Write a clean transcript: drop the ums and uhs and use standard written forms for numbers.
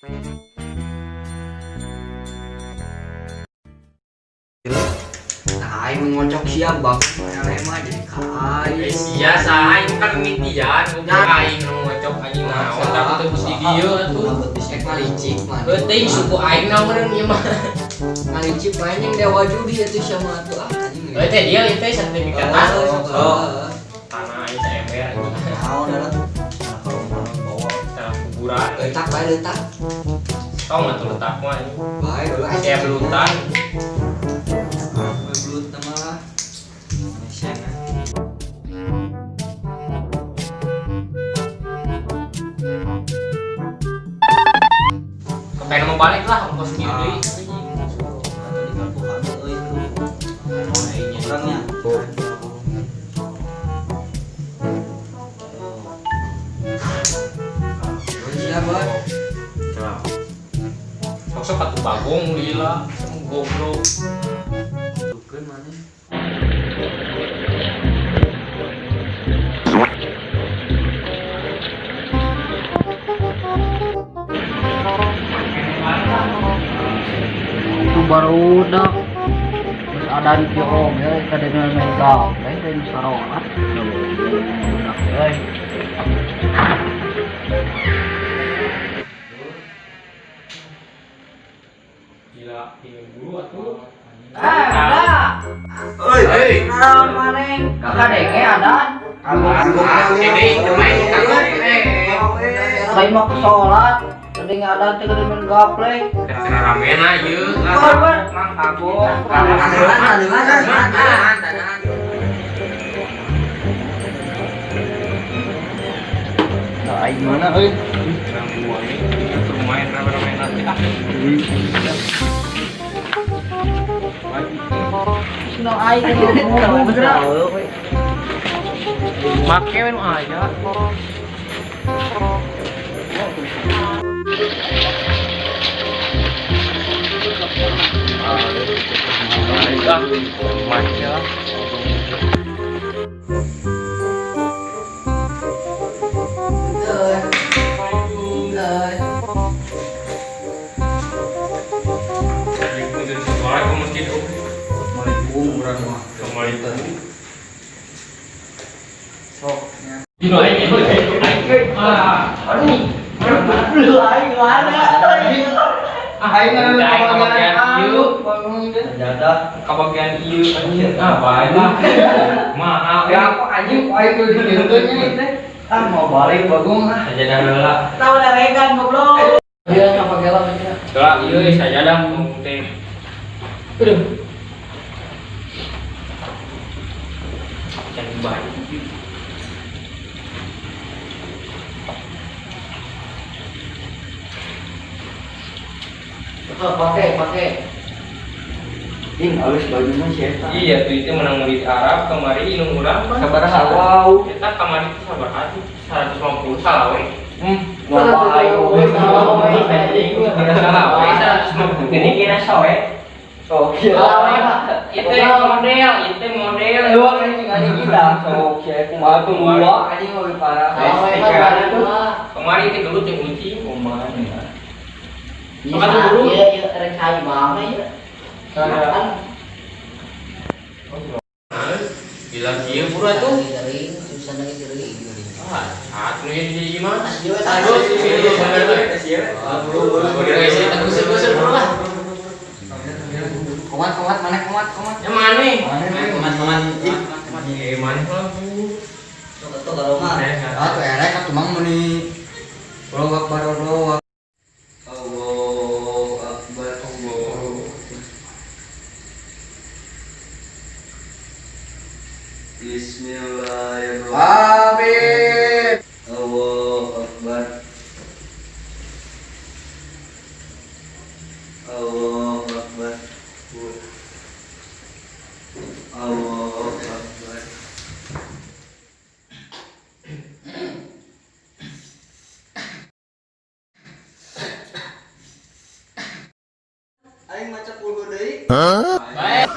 Nah, aing ngocok siap bang. Eleh mah jadi ka aing. Eh sia saha aing kan mimitian goblok aing nu ngocok anjing naon tapi teu di dieu atuh. Rek ngalicik mah. Heuting suku aing na meureun ieu mah. Ngalicik mah anjing dewa judi atuh sia mah atuh ah anjing. Heuh teh dia ieu teh sertifikat Oh, oh. Tanah aing saember anjing. Naon adalah Tanah kuburan. Letak bae letak. Tong atuh letak mah anjing. Bae dulu aing. Kayak belutan. Belut nama lah. Malaysia nah. Kepengen mau balik lah ongkos kieu deui. Atau di kartu kami euy tuh. Orangnya. Siap, Boy. Sok-sok atuh bagong lila, goblok. Tukeun maneh. Itu baru udah terus ada di kiong ya kadang main gaple dari sarolat udah euy. Gila, ini buru atuh. Ah, ada. Oi, Hei. Naon maneh? Kakak denge ada. Ini main kagok eh. Saya mau ke sholat, kadenge ada teh kadang main gaple. Kena ramena ieu. Korban. Mang kagok. Tahan, tahan, tahan, tahan. Nah, aing mana euy? Lumayan rame-rame nanti ah. Senang aing ngomong gerak. Make we nu aya. Ah, make lah. Assalamualaikum. Dino aing aing ah aduh. Lu aing mana? Aing kabagian ieu, Sajadah. kabagian ieu anjing. Ah bae lah. Mahal. Ya aku anjing aing tuh di dieu nya teh. Ah mau balik bagong ah. Sajadah heula. Tahu leregan goblok. Iya, ngapa gelap aja. Heula ieu sajadah mung teh. Aduh. Can bae. Betul, pakai, pakai. Ing alus bajunya si eta. Iya tuh itu menang murid Arab kemari indung urang mah. Sabaraha wow. Eta kamari itu sabaraha tuh 150 salah we. Bapak aing oge. Salah we 150. Ini kira soe. Sok ya. Itu model, itu model. Lu anjing anjing gila. Sok ya kumaha tuh gua anjing lebih parah. Kemari itu dulu cek kunci. Kumaha ya. Bisa, iya, iya, rencana mana ya? Kan Gila kieu buru atuh. Gering, susah lagi gering. Ah, atuh nu jadi gimana? Iya, Aduh, sih bener we. Gusur-gusur buru lah. Kumat kumat mana kumat kumat. Ya mana? Kumat kumat. Eh, mana lah bu? Tuh tuh kalau mah. Ah tuh erek atuh mang meuni. Allahu akbar Allahu akbar. Allahu akbar Allah. Bismillahirrahmanirrahim. Amin. Allahu akbar. Allahu akbar. Allahu akbar. Aing maca kulhu deui. Baik.